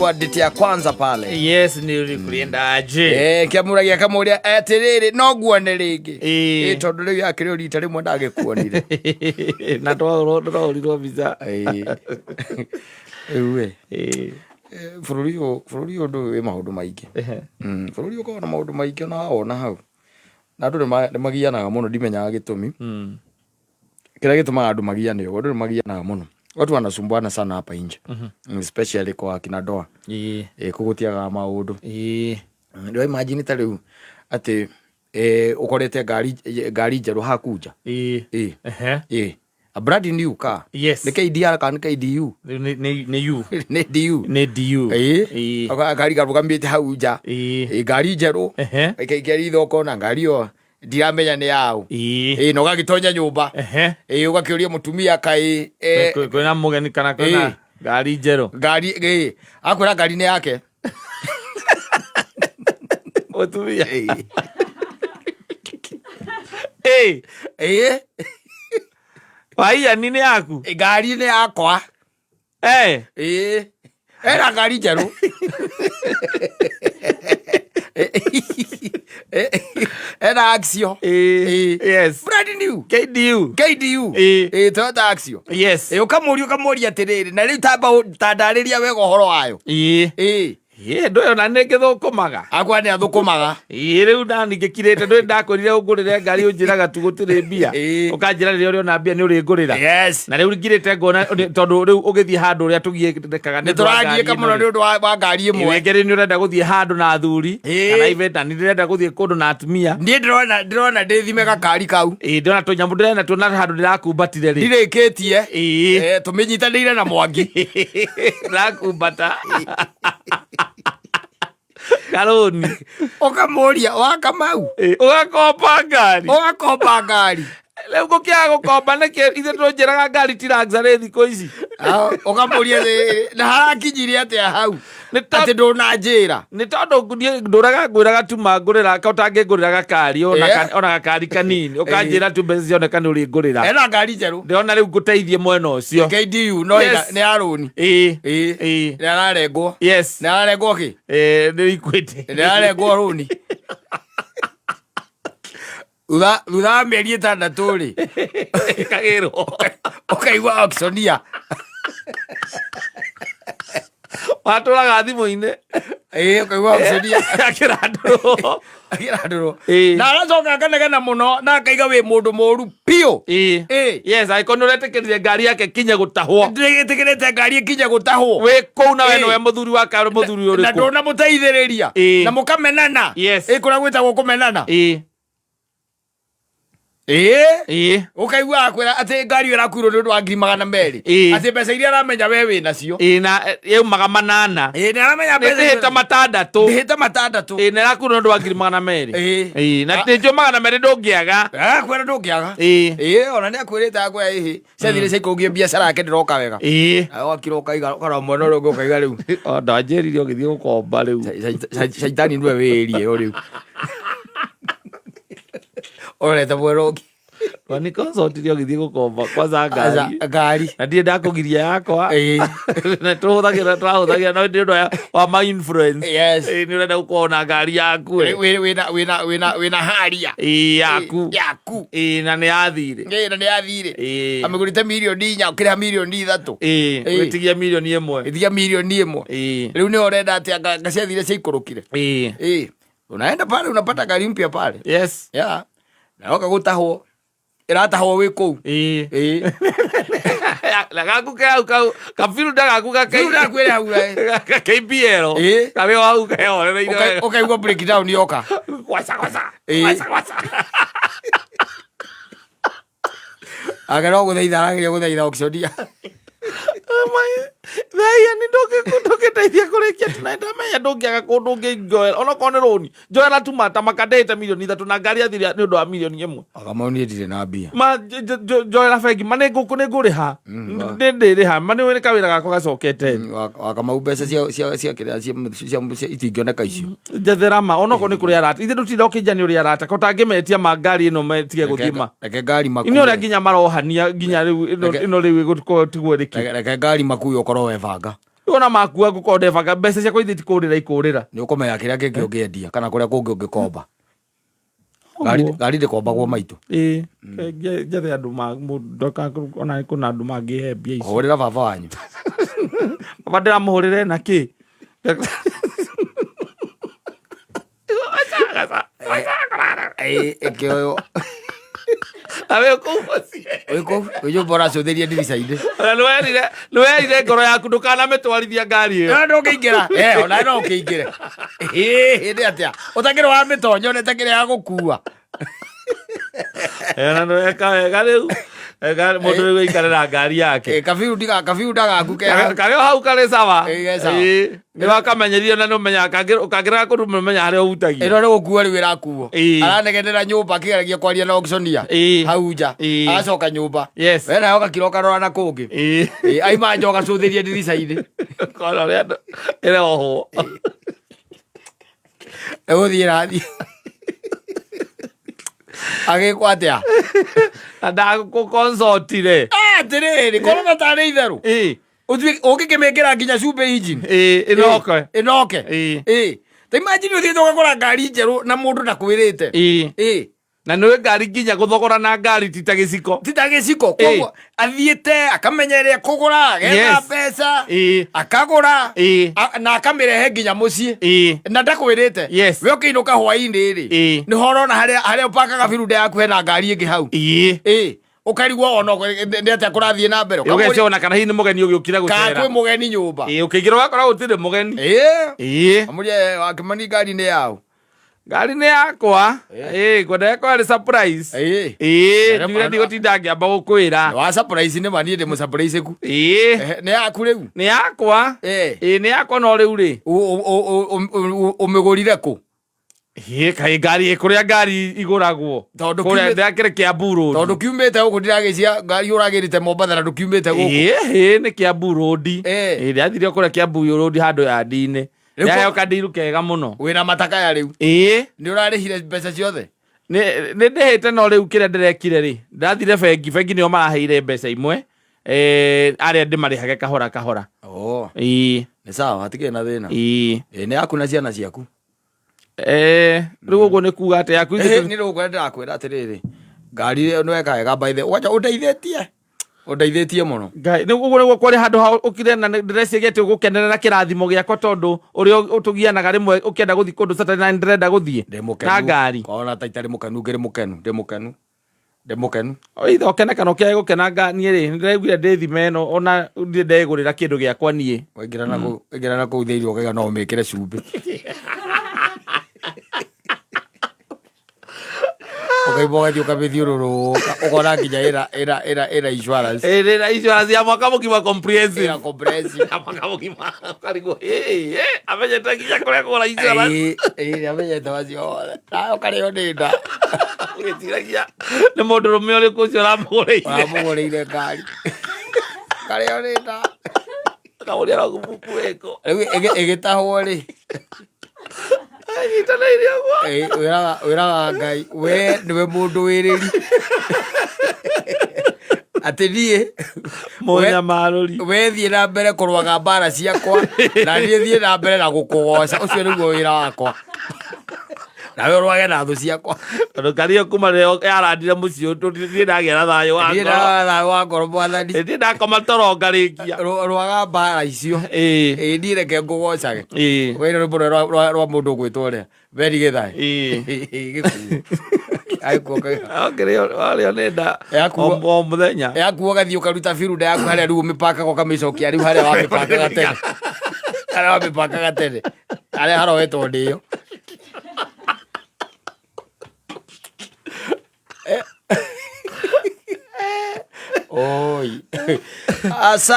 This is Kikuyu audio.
Ilikuwa date ya kwanza pale. Yes, nĩ kuliendaje? Kĩamũragia kamũria atĩrĩrĩ, no nguone rĩngĩ? Ĩĩ. Tondũ rĩu yakĩrĩ o rita rĩmwe ndagĩkuonire. Na twahũrirwo mbica. Ĩĩ. Rĩu ĩ bũrũri ũyũ ndũĩ wĩ maũndũ maingĩ. Bũrũri ũkoragwo na maũndũ maingĩ ona wawona hau na andũ nĩ magianaga mũno, ndimenyaga gĩtũmi kĩrĩa gĩtũmaga andũ magiane ũguo. Andũ nĩ magianaga mũno, watu wanasumbuana sana hapa nje, especially kwa akina ndoa. Kũgũtiagaga maũndũ. Ndio imagine ta rĩu atĩ ũkorete ngari njerũ haku nja. Ĩ a brand new car. Nĩ KDR kana nĩ KDU? Rĩu nĩ U. Nĩ DU. Nĩ DU. Ngari karũgamĩte hau nja. Ngari njerũ. Ĩkaingĩra ritho ũkona ngari ĩyo ndiramenya nĩ yaũ. Na ũgagĩtonya nyũmba. Ũgakĩũria mũtumia kaĩ Kwĩna mũgeni kana kwĩna ngari njerũ? Ngari akwĩra ngari nĩ yake. Mũtumia. Waiani nĩ yaku? Ngari nĩ yakwa. Ena ngari njerũ, ena Axio. Brand new. KDU. KDU. Toyota Axio. Ũkamũria atĩrĩrĩ, na rĩu tamba tandarĩria wega ũhoro wayo. Ndũĩ ona nĩ ngĩthũkũmaga. Akwa nĩ athũkũmaga. Ĩĩ, rĩu nani ngĩkirĩte, ndũĩ ndakwĩrire ũngũrĩre ngari, ũnjĩraga tu gũtirĩ mbia. Ũkanjĩra rĩrĩa ũrĩona mbia nĩ ũrĩngũrĩra. Na rĩu ngirĩte ngona tondũ rĩu ũgĩthiĩ handũ ũrĩa tũgiĩkaga nĩ tũragiĩka mũno nĩ ũndũ wa ngari ĩmwe. Rĩngĩ nĩ ũrenda gũthiĩ handũ na athuri kana ibeta nĩ ndĩrenda gũthiĩ kũndũ na atumia. Niĩ ndĩrona ndĩthime gakari kau. Ĩĩ, ndĩrona tũnyamũ ndĩrena tuona handũ ndĩrakumbatire rĩ. Ndirĩkĩtie. Tũmĩnyitanĩire na Mwangi. Ndĩrakumbata karũni. Ũkamũria wa Kamau. Ũgakomba ngari. Ũgakomba ngari. Rĩu ngũkĩaga gũkomba nĩkĩ ithuĩ tũnjĩraga ngari ti luxury thikũ ici? Ah, ũkamũria na harakinyire atĩa hau Nĩ atĩ ndũnanjĩra? Nĩ tondũ niĩ ndũraga ngwĩraga tu mangũrĩra ka ũtangĩngũrĩra gakari ona ona gakari kanini, ũkanjĩra tu mbeca cioneka nĩ ũrĩngũrĩra. Ena ngari njerũ. Ndĩrona rĩu ngũteithie mwena ũcio. KDU no nĩ ya rũni. Nĩ ararengwo. Nĩ ararengwo kĩ? Nĩ Equity. Nĩ ararengwo rũni thutha wa mĩeri 6 rĩ. Ĩkagĩrwo. Ũkaigua auctioneer. Watũraga thimũ-inĩ. Ũkaigua auctioneer. Akĩrandũrwo. Akĩrandũrwo. Na aracoka akanegena mũno na akaiga wĩ mũndũ mũru biũ. Yes, angĩkorwo nĩ ũretĩkĩrire ngari yake kinye gũtahwo. Ndĩgĩtĩkĩrĩte ngari ĩkinye gũtahwo. Wĩ kũu na we nĩwe mũthuri wa karũ mũthuri na ũrĩkũ? Ndũnamũteithĩrĩria. Na mũkamenana. Kũrĩa gwĩtagwo kũmenana. Ũkaigua akwĩra atĩ ngari ĩyo ĩrakuirwo nĩ ũndũ wa 200,000. Atĩ mbeca iria aramenya we wĩ nacio. Ĩĩ, na yaumaga 800. Nĩ aramenya nĩ mbeca ndĩhĩte 600. Ndĩhĩte 600. Ĩĩ, na ĩrakuirwo nĩ ũndũ wa 200,000. Na nĩ njũĩ 200 ndũngĩaga. Akwĩra ndũngĩaga. Ona nĩ akwĩrĩte, akwĩra ĩhĩ ciathire ciaikũrũkie biacara yake ndĩroka wega. Wakira ũkaiga ũkarora mwena ũrĩa ũngĩ ũkaiga rĩu. O, ndanjĩrire ũgĩthiĩ gũkomba rĩu. Caitani nĩwe wĩĩrie ĩyo rĩu ũrorete mwena ũngĩ. Wani consultire ũgĩthiĩ gũkomba kwanza ngari. Aca, ngari. Na ndirĩ ndakũgiria yakwa. Na tũhũthagĩra twahũthagĩra no nĩ ũndũ wa ma influence. Nĩ ũrenda gũkorwo na ngari yaku ĩ. Wĩna haria. Yaku. Yaku. Na nĩ yathire. Na nĩ yathire. Amĩgũrĩte 4,000,000 ũkĩrĩha 3 million. Ũgĩtigia 1 million. Ĩtigia 1 million. Rĩu nĩ ũrenda atĩ anga ciathire ciaikũrũkire. Unaenda pale unapata gari mpya pale. Yeah. Na yoka gũtahwo ĩratahwo wĩ kũu. Na gaku ke hau kau kabiruda gaku ga Biruda gaku ĩrĩ hau, ga KBL. Karĩ o hau kehorereire wega. Ũkaigua breakdown yoka. Gwaca gwaca. Gwaca gwaca. Ake no gũthaitha arageria gũthaitha auctioneer. Thaia nĩ ndũngĩteithia kũrĩkia tonight, ndamenya ndũngĩaga kũndũ ũngĩnjoera onokorwo nĩ rũni, njoera tu mata maka ndĩhĩte 3 million na ngari yathire nĩ ũndũ wa 1 million. Akamau niĩ ndirĩ na mbia. Ma njoera bengi ma nĩ ngũrĩha, nĩ ndĩrĩha ma nĩ kawĩra gakwa gacokete. Wakamau mbeca cia kĩrĩa cia itingĩoneka icio. Njethera ma onokorwo nĩ kũrĩ arata, ithe ndũtinda ũkĩnja nĩ ũrĩ arata ko tangĩmetia ma ngari ĩno metige gũthiĩ ma. Reke ngari makue. Inĩ ũrĩa nginya marohania nginya rĩu ĩno rĩu ĩgũkorwo tigwo ĩrĩkĩ. Reke ngari makue ũkorwo webanga. Rĩu ona makua ngũkorwo ndebanga mbeca ciakwa ithiĩ tikũrĩra ikũrĩra. Nĩ ũkũmenya kĩrĩa kĩngĩ ũngĩendia kana kũrĩa kũngĩ ũngĩkomba. Ngari Ũguo. ngari ndĩkombagwo maitũ. Ĩĩ, njethe andũ ma mũndũ ona kũna andũ mangĩhe mbia ici. Hũrĩra baba wanyu. Baba ndĩramũhũrĩre na kĩ? Ĩĩ, ĩkĩoywo. Nawe kũu mũciĩ. Wĩ kũu, wĩ nyũmba ũracũthĩria ndirica-inĩ. Ona nĩwerire ngoro yaku ndũkanamĩtwarithia ngari ĩyo. Ĩno ndũngĩingĩra. Eh, ona no ũkĩingĩre. Ĩĩ, nĩ atĩa? Ũtakĩrĩ wa mĩtonyo na ĩtakĩrĩ ya gũkua. Ona nĩweka wega rĩu. Eka mũndũ rĩu aikare na ngari yake. Ĩĩ, kabiu ndiga kabiu ndagaku ke hau. Karĩ o hau karĩ sawa. Ĩĩ, ge sawa. Ĩĩ, nĩ wakamenyerio na nĩũmenyaga kangĩraga kũndũ nĩũmenyaga harĩa ũhutagia. Ĩno nĩ gũkua rĩu ĩrakuo. Ĩĩ. Aranegenera nyũmba akĩgeragia kwaria na auctioneer. Ĩĩ. Hau nja. Ĩĩ. Agacoka nyũmba. Yes. We nawe ũgakira ũkarora na kũngĩ. Ĩĩ. Ĩĩ, aima nja ũgacũthĩria ndirica-inĩ. Kona ũrĩa andũ ĩrohwo. Ĩgũthiĩ ĩrathiĩ. Agĩkwo atĩa? Na ndagũkonsotire. Atĩrĩrĩ, korwo na tarĩ itherũ. Ĩĩ. Ũthiĩ ũngĩkĩmĩkĩra nginya cumbĩ engine. Ĩĩ, ĩnoke. Ĩnoke. Ĩĩ. Ĩĩ. Ta imagine ũthiĩte ũgakora ngari njerũ na mũndũ ndakwĩrĩte. Ĩĩ. Ĩĩ. Na nĩũĩ ngari nginya gũthogora na ngari ti ta gĩciko. Ti ta gĩciko. Ĩĩ. Koguo athiĩte akamenya ĩrĩa kũgũra, agetha Yes. mbeca, Ĩĩ. akagũra, Ĩĩ. na akamĩrehe nginya mũciĩ. Ĩĩ. Na ndakwĩrĩte. Yes. We ũkĩinũka hwaĩ-inĩ rĩ. Ĩĩ. Nĩho ũrona harĩa harĩa ũpakaga biruda yaku hena ngari ĩngĩ hau. Ĩĩ. Ĩĩ. Ũkarigwo ona nĩ atĩa kũrathiĩ na mbere. Ũgecia ona kana hihi nĩ mũgeni ũgĩũkire Kana gũcera. kwĩ mũgeni nyũmba. Ĩĩ, ũkĩingĩra ũgakora gũtirĩ mũgeni. Ĩĩ. Ĩĩ. Amũria wakĩmani ngari nĩ yaũ. Ngari nĩ yakwa. Ĩĩ, ngwenda ĩkorwo ĩrĩ surprise. Ĩĩ. Ĩĩ, Na- ndiũre ndigũtinda ngĩamba gũkwĩra. Wa surprise nĩ ma niĩ ndĩ mũsurprise ku. Ĩĩ. Ehe, Nĩ yaku rĩu. Nĩ yakwa. Ĩĩ. Ĩĩ, nĩ yakwa no rĩu rĩ. Ũmĩgũrire kũ? Ĩĩ, kaĩ ngari kũrĩa ngari igũragwo. Tondũ Kũrĩa kiumĩte- ndakĩrĩ Kiambu Road. Tondũ kiumĩte gũkũ ndiragĩcia ngari ũragĩrĩte Mombatha na ndũkiumĩte gũkũ. Ĩĩ, ĩĩ, nĩ Kiambu Road. Ĩĩ. Ĩĩ, ndĩrathire o kũrĩa Kiambu Road handũ yandi-inĩ. Rĩu Ndaheo kandiru kega mũno. Wĩna matakaya rĩu. Ĩĩ. Nĩ ũrarĩhire mbeca ciothe? Nĩ ndĩhĩte no rĩu kĩrĩa ndĩrekire rĩ, ndathire bengi, bengi nĩo maraheire mbeca imwe. Arĩa ndĩmarĩhage kahora kahora. Oh. Ĩĩ. Nĩ sawa, hatikĩrĩ na thĩna. Ĩĩ. Ĩĩ, nĩ yaku na ciana ciaku. Rĩu ũguo nĩ kuga atĩ yaku Ĩĩ, nĩ rĩu ndĩrakwĩra atĩrĩrĩ, ngari ĩyo nĩ weka wega by the way. Wacha ũndeithĩtie. Ũndeithĩtie mũno. Ngai, nĩ ũguo nĩguo kwarĩ handũ ha ũkire na ndĩreciria atĩ ũgũkenerera kĩrathimo gĩakwa tondũ ũrĩa ũtũgianaga rĩmwe ũkĩenda gũthiĩ kũndũ Saturday na ndĩrenda gũthiĩ Ndĩ mũkenu. na ngari. Ona ta itarĩ mũkenu ngĩrĩ mũkenu, ndĩ mũkenu. Ndĩ mũkenu. Either ũkene kana ũkĩage gũkena niĩ rĩ, nĩndĩraiguire ndĩ thima ĩno ona ndirĩ ndegũrĩra kĩndũ gĩakwa niĩ. Waingĩra na kũu, waingĩra na kũu thĩinĩ ũkaiga no ũmĩkĩre cumbĩ. Ũkaimba ũgathiĩ ũkamĩthiũrũrũka ũkona nginya ĩna insurance. Ĩĩ, ĩna insurance ya mwaka mũgima comprehensive. Ĩna comprehensive. Ya mwaka mũgima. Ũkarigwo, ĩĩ, ĩĩ, amenyete nginya kũrĩa kũgũra insurance. Ĩĩ, ĩĩ, amenyete macio mothe. Nawe ũkarĩo nĩ nda. Ũgĩciragia nĩ mũndũrũme ũrĩkũ ũcio ũramũgũrĩire. Ũramũgũrĩire ngari. Ũkarĩo nĩ nda. Ũkamũria no gũbuku ĩkũ. Rĩu ĩgĩtahwo rĩ. Anyitanĩire ũguo. Ĩĩ, wĩraga Ngai, we nĩwe mũndũ wĩrĩri. Atĩ niĩ, Mũnyamarũri. we thiĩ na mbere kũrũaga mbara ciakwa, na niĩ thiĩ na mbere na gũkũgoca. Ũcio nĩguo wĩra wakwa. Nawe ũrũage na thũ ciakwa. Tondũ ngari ĩyo kuma rĩrĩa yarandire mũciĩ ũyũ, niĩ ndagĩa na thayũ wa Niĩ ngoro. ndagĩa na thayũ wa ngoro, mwathani. Niĩ ndakoma toro ngarĩkia. Rũaga mbara icio. Ĩĩ. Ĩĩ, niĩ reke ngũgocage. Ĩĩ. Wĩra rwĩmbo rwa mũndũ ũgwĩtwo ũrĩa. Beri Gĩthaĩ. Ĩĩ. Gĩkuũ. Agĩkuo ka- Warĩo nĩ nda Yakuo. o mũthenya. Yakuo ũgathiĩ ũkaruta biruda yaku harĩa rĩu ũmĩpakaga ũkamĩcokia rĩu harĩa wamĩpakaga tene. Harĩa wamĩpakaga tene. Harĩa haroetwo ndĩyo. Oi. Asa.